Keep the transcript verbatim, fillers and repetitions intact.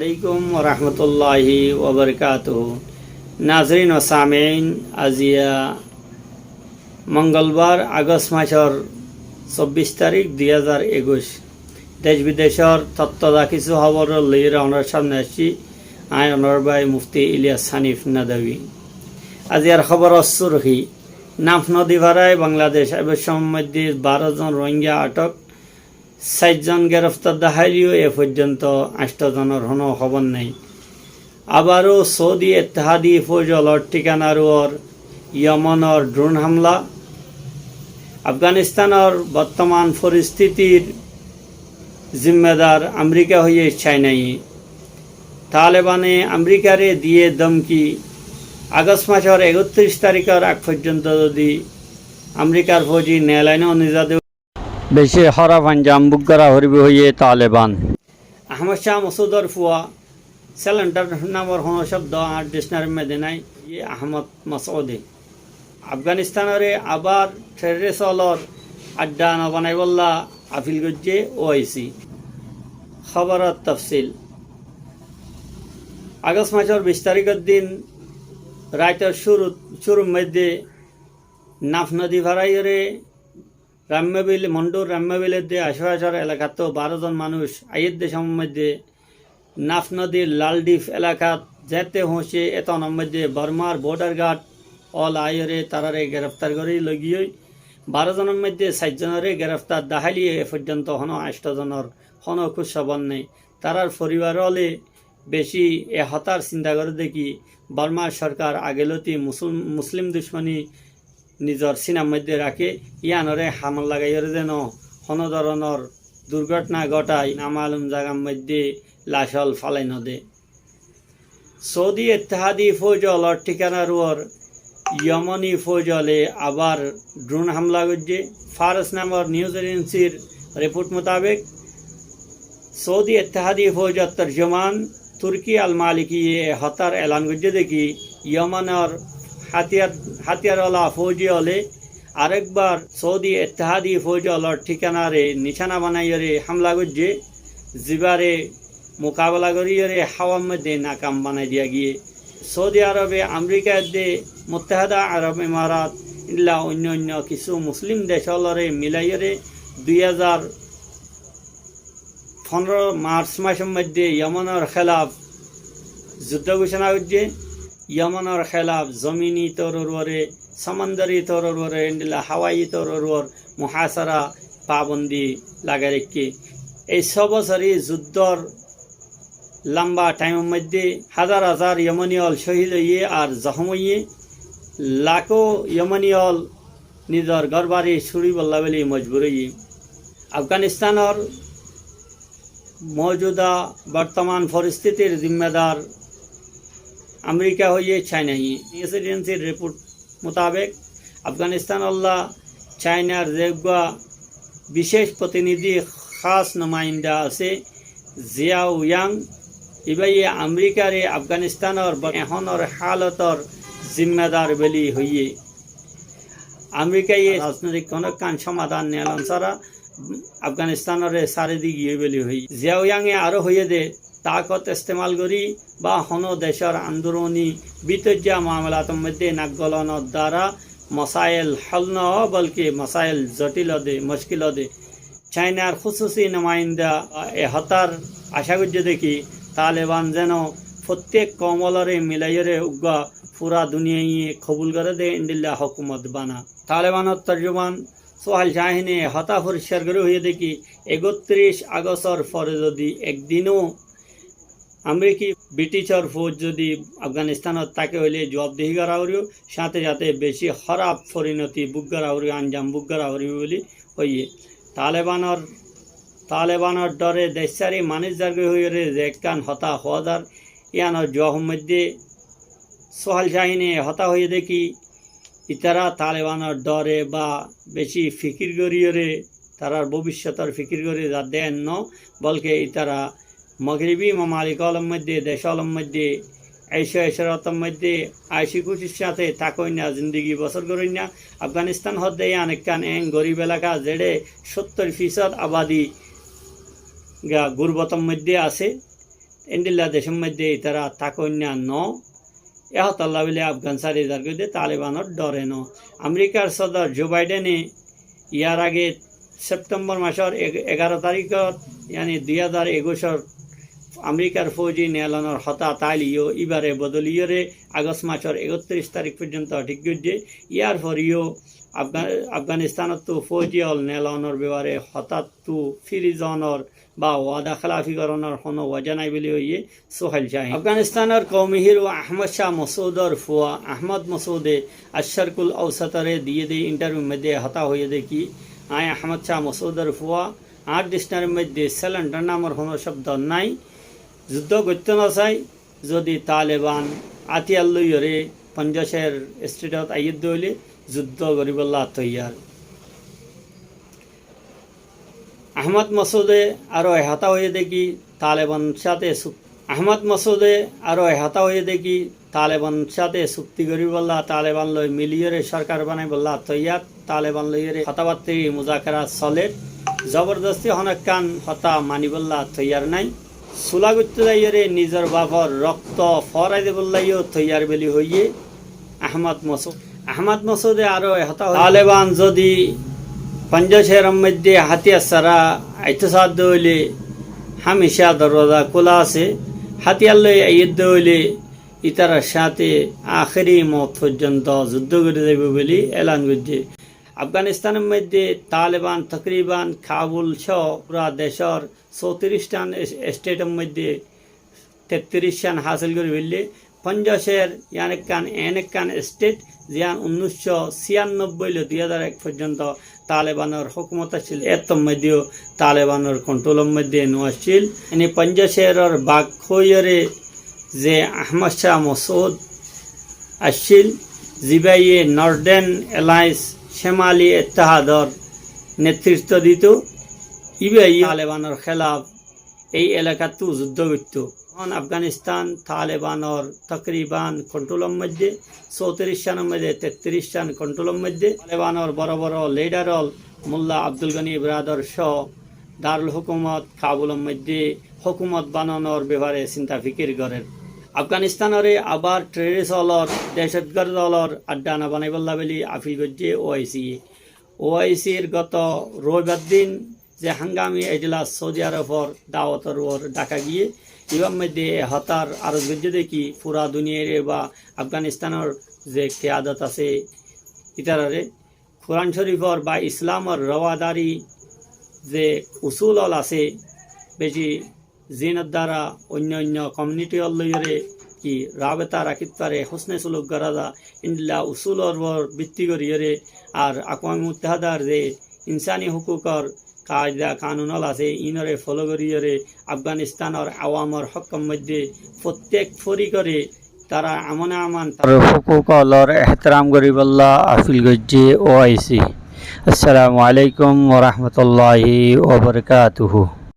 Alaikum wa rahmatullahi wa barakatuhu. Nazirin wa samein, aziya mongolbar, Agost masor sobbic tarik, dui hazar ekuic. Dec bidecor totto za kissú hóbor loiyóre onorar samne aiccí, añí onorar bái Mufti Iliyas Hanif Nadawi. Aziyar hóboror surhi, Naf nodi farai Bangladec ebbar somor moidde baró zon Rohingya atok, sair zon gereftar deháileyo e foijjonto ancto zonor honó hóbor nái. Abaró Soudi Ettehadi fouj ólor thíkanar uore Yomonor dron hamla. Afganistanor bortoman foristitir zimmedar Amerika hoiyé Cainaye. Talebane Amerikare diyé domki, Agost masor ekottiríc tarikor ag foijjonto zodi Amerikar fouji nelaino nizade beci hóraf anjam buk gora foribo hoiyé Taleban. Ahmad Cah Masudor fua Selendar namor honó cobdo añár diccionarir moidde nái. Ye Ahmad Masude Afganistanore abar terrorist ólor adda no banaibolla afil goijjé O I C. Hóboror tofsil. Agost masor bic tarikor din raitor curu, curur moidde Naf nodi faraiyóre Rammabil, Mondur Rammabil edde acefacor elakattu baró zon manúc aiyédde somor moidde Naf nodir Laldip elakat zette foóñice, etonor moidde Bormar border guard ól aiyóre tarare gereftar gorí loigiyói. Baró zonor moidde sair zonore gereftar deháileyo e foijjonto honó ancto zonor honó kús hóbor nái. Tarar foribar óle beci e hotár sinta goré dé ki Bormar sorkar agelóti musul-, muslim ducmoni nizor sinar moidde raké, yíanore hamot lagaiyóre zeno honó doronor durgotona gothai namalum zagar moidde lac ól falai no dé. Soudi Ettehadi fouj ólor thíkanar uore Yomoni fouj óle abar dron hamla goijjé. Fars namor news ejensir report mutabek, Soudi Ettehadi foujor torjuman Turki Al Malikiye e hotár elan goijjé dé ki Yomonor hátiyar, hátiyar ola fouji óle arekbar Soudi Ettehadi fouj ólor thíkanare nicana banaiyóre hamla goijjé, zibare mukabela goríyore háwar moidde nakam banai diya giyé. Soudi Arobe Amerika edde Muttaheda Arob Emarat endilla oinno oinno kissú muslim dec ólore milaiyore dui házar fondoro Marc macor moidde Yomonor hélaf zuddo gucona goijjé. Yomonor hélaf zomini toror uore, samandari toror uore, endilla hawai toror uore muhasara, pabondi lagai raikké. Ei só bosori zuddor lamba thaimor moidde házar házar Yomoni ól cóhid óiye ar zohóm óiye, lakó Yomoni ól nizor górbari sóribolla bóli mojbur óiye. Afganistanor moujuda bortoman foristitir zimmadar Amerika hoiye Caina hoiye. News ejensir report mutabek, Afganistanolla Cainar ze uggwá bicéc protinidhi, hás numainda asé, Ziyao Yang, ibáye Amerikare Afganistanor bor-, ehónor hálotor zimmadar bóli hoiye. Amerikaye rajnoitik honó ekkán somadan neelon sára Afganistanore sári di giyé bóli hoiye. Ziyao Yange aró hoiye dé, takot estemal gorí ba honó decor anduruni bítoijja mamelator moidde nak golonor dara mosail hól no ó, bolke mosail zothil ó dé, muckil ó dé. Cainar kúsusi numainda e hotár acá goijjé dé ki Taleban zeno fottek koum ólore milaiyóre uggwá fura duniyaiye kobul goré dé endilla hókumot bana. Talebanor torjuman Suhail Cahine e hotá foriskar gorí hoiyé dé ki ekottiríc Agostor fore zodi ek dinó Ameriki Briticor fouj zodi Afganistanot táke óile zuwabdehi gorá foribó, sáñte sáñte beci hóraf forinoti buk gorá foribó, anjam buk gorá foribó bóli hoiye. Talebanor, Talebanor dhore dec sári manúic zargói hoiyóre ze ekkán hotá hoó zar, yíanor juwabor moidde Suhail Cahine e hotá hoiyé dé ki, itara Talebanor dhore ba beci fikir goríyore tarár bobiccotor fikir gorí zadde en no, bolke itara mogribi mamalik ólor moidde, dec ólor moidde, aico ecrotor moidde, aici kúcir sáñte tákoinna, zindigi bosór goróinna. Afganistan hoódde yían ekkán eng gorib elaka, zeçé sóttor fisód abadi ga gurbotor moidde asé. Endilla decór moiddé ítara tákoinna no. E hotálla bóli Afgán sári zargói de Talebanor dhore no. Amerikar sodor Joe Biden e yar age September masor eg-, egaro tarikot, yani dui házar ekucor Amerikar fouji neelonor hotá táileyo ibare bodoliyóre Agost masor ekottiríc tarik foijjonto thík goijje. Yar foreyo Afga-, Afganistanottú fouji ól neelonor befare hotáttu firi zonor ba wada hélafi gorónor honó waja nái bóli hoiyé Suhail Shahin. Afganistanor koumi híro Ahmad Shah Masudor fua Ahmad Masude Asharkul Ausatore diyé de intarviur moiddé hotá hoiyé de ki, añí Ahmad Shah Masudor fua, añár dictionarir moiddé selendor namor honó cobdo nái, zuddó goittó no sai, zodi Taleban átiyar loiyóre Ponjacor estetot aiyé de óile zuddó goríbolla toiyar. Ahmad Masude aró e hotá hoiyé de ki, Taleban sáte cuk-, Ahmad Masude aró e hotá hoiyé de ki, Taleban sáte cukti goríbolla, Taleban loi miliyóre sorkar banaibólla toiyar, Taleban loiyóre hotábattí muzakara soler, zobordosti honókkan hotá manibolla toiyar nái. Sula goittó zaiyóre nizor bafor rokto foórai dibóllayo toiyar bóli hoiyé Ahmad Masud. Ahmad Masude aró e hotá hoiyé, Taleban zodi Ponjacor moiddé hátiyar sára aitó saádde óile hámica dorwaza kúla asé, hátiyar loi aiyé de óile ítarar sáte ahéri moot foijjonto zuddó gorí zaibou bóli elan goijjé. Afganistanor moiddé Taleban tokriban Kabul só fura decór sótiríc tán es-, estetor moiddé tettiríc tán hásil gorí félaiye. Ponjacor yián ekkán, en ekkán estet, ziyán unníc cót ciyanobboi loi dui házar ek foijjonto Talebanor hókumot accíl, ettór moiddé Talebanor kontrolor moiddé no accíl. Ene Ponjacoror bak hoiyóre ze Ahmad Shah Masud accíl, zibaye Northern Alliance, Cemali Ittehador netritto dito, ibaye Talebanor hélaf ei elakattú zuddó goittó. Ehón Afganistan Talebanor tokriban kontrolor moiddé, sótiríc tánor moiddé tettiríc tán kontrolor moiddé. Talebanor boro boro lidar ól Mulla Abdul Gani Baradar só Darul Hókumot Kabulor moiddé hókumot bananor befare sinta fikir gorér. Afganistanore abar terrorist ólor, dehcotgord ólor adda no banaibólla bóli afil goijjé O I C. O I C r goto roibar din ze hángami ejlas Saudi Arofor dawotor uore daka giyé, ibar moiddé e hotár aros goijjé de ki, fura duniyaire ba Afganistanor ze kiyadot asé, ítarare Kuran Corifor ba Islamor rowadari ze usul ól asé, beci zinor duara oinno oinno komiuniti ól loiyóre ki rabeta rakít fare, husne suluk gorá za, endilla usulor uore bitti goríyore, ar Akwame Muttahedar ze insani hukukor kaida kanun ól asé, inore folo goríyore Afganistanor awamor hókor moiddé fottek forikore tara amone aman tarár hukuk ólor ehteram goríbolla afil goijjé O I C. Assalamu alaikum wa rahmatullahi wa barakatuhu.